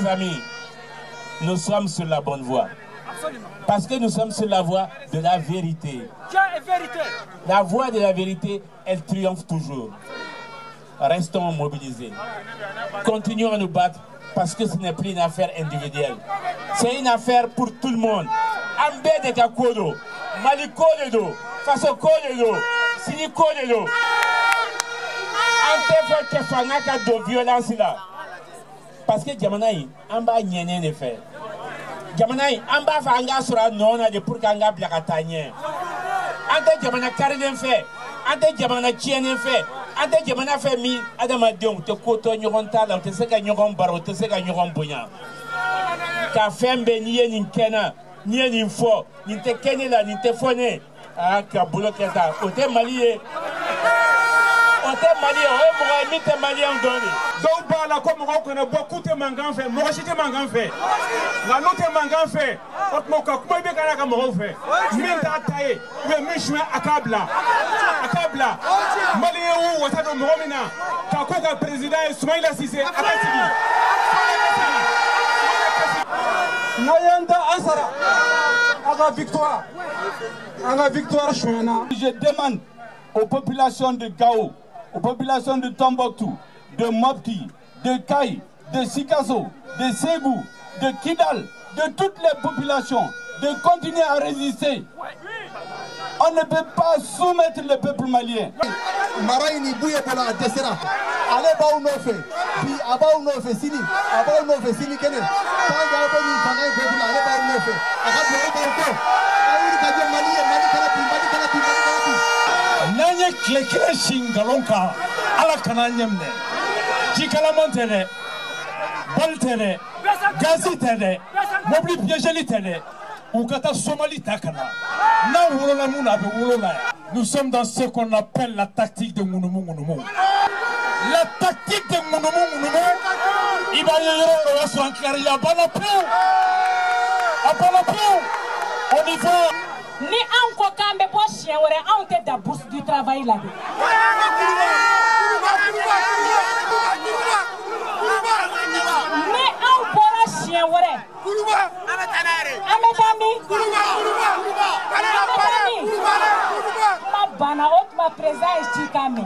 amis, nous sommes sur la bonne voie. Absolument. Parce que nous sommes sur la voie de la vérité. Dieu est vérité. La voie de la vérité, elle triomphe toujours. Restons mobilisés. Continuons à nous battre parce que ce n'est plus une affaire individuelle. C'est une affaire pour tout le monde. An bɛɛ de ka ko don, Mali ko de don, faso ko de don, sini ko de don. An tɛ fɛ cɛ fanga ka don violence la. Parce que jamana in, an b'a ɲɛɲɛ de fɛ. Jamana in, an b'a fɛ an k'a sɔrɔ a nɔ na de pour que an k'a bila ka taa ɲɛ. An tɛ jamana karilen fɛ, an tɛ jamana tiɲɛnen fɛ, an tɛ jamana fɛ min adamadenw tɛ ko to ɲɔgɔn ta la, u tɛ se ka ɲɔgɔn baro, u tɛ se ka ɲɔgɔn bonya. Ka fɛn bɛɛ n'i ye nin kɛ n na, n'i ye nin fɔ, nin tɛ kɛ ne la, nin tɛ fɔ ne. Aa ka bolo kɛ tan, o tɛ Mali ye. O tɛ Mali ye, o ye mɔgɔ ye min tɛ maliyɛn dɔn de. Dɔw b'a la ko mɔgɔw kana bɔ k'u tɛ mankan fɛ, mɔgɔ si tɛ mankan fɛ. Nka n'u tɛ mankan fɛ, o tuma u ka kuma i bɛ ka n'a ka mɔgɔw fɛ. Min t'a ta ye, ou bien min suɲɛ a k'a bila. A k'a bila. Maliyɛn y'u wasa don mɔgɔ min na, k'a k'u ka président ye Soumaïla Cissé, a ka sigi. N'a y'an da an sara, a ka victoire, an ka victoire sonyana. Je demande aux populations de Gao, aux populations de Tombouctou, de Mopti, de Kayes, de Sikasso, de Ségou, de Kidal, de toutes les populations, de continuer à résister. On ne peut pas soumettre le peuple malien. Mara in ni Buye bolo a dɛsɛra, ale b'aw nɔfɛ bi, a b'aw nɔfɛ sini, a b'aw nɔfɛ sini kɛnɛ. Tant que aw bɛ nin fanga in kɔfɛ la, ale b'aw nɔfɛ. A ka dugawu b'aw kɔ. A wuli ka jɔ Mali ye, Mali kana bin, Mali kana bin, Mali kana bin. N'an ye tile kelen si nkalon kan, Ala kana an ɲɛ minɛ. Ji kalaman tɛ dɛ, bali tɛ dɛ, gazi tɛ dɛ, mobili piégeli tɛ dɛ. U ka taa Somali ta ka na. N'a wolola mun na, a bɛ wolo la yan. Nous sommes dans ce qu'on appelle la tactique de ŋunumu ŋunumu. La tactique de ŋunumu ŋunumu, i b'a ye yɔrɔ o yɔrɔ, o y'a sɔrɔ an tilara i la, a banna pewu. A banna pewu. On y va. Ni anw ko k'an bɛ bɔ siɲɛ wɛrɛ, anw tɛ da bourse du travail la de. Ni anw bɔra siɲɛ wɛrɛ, an bɛ taa min? An bɛ taa min? Kuma banna, o tuma président ye cikan mɛn.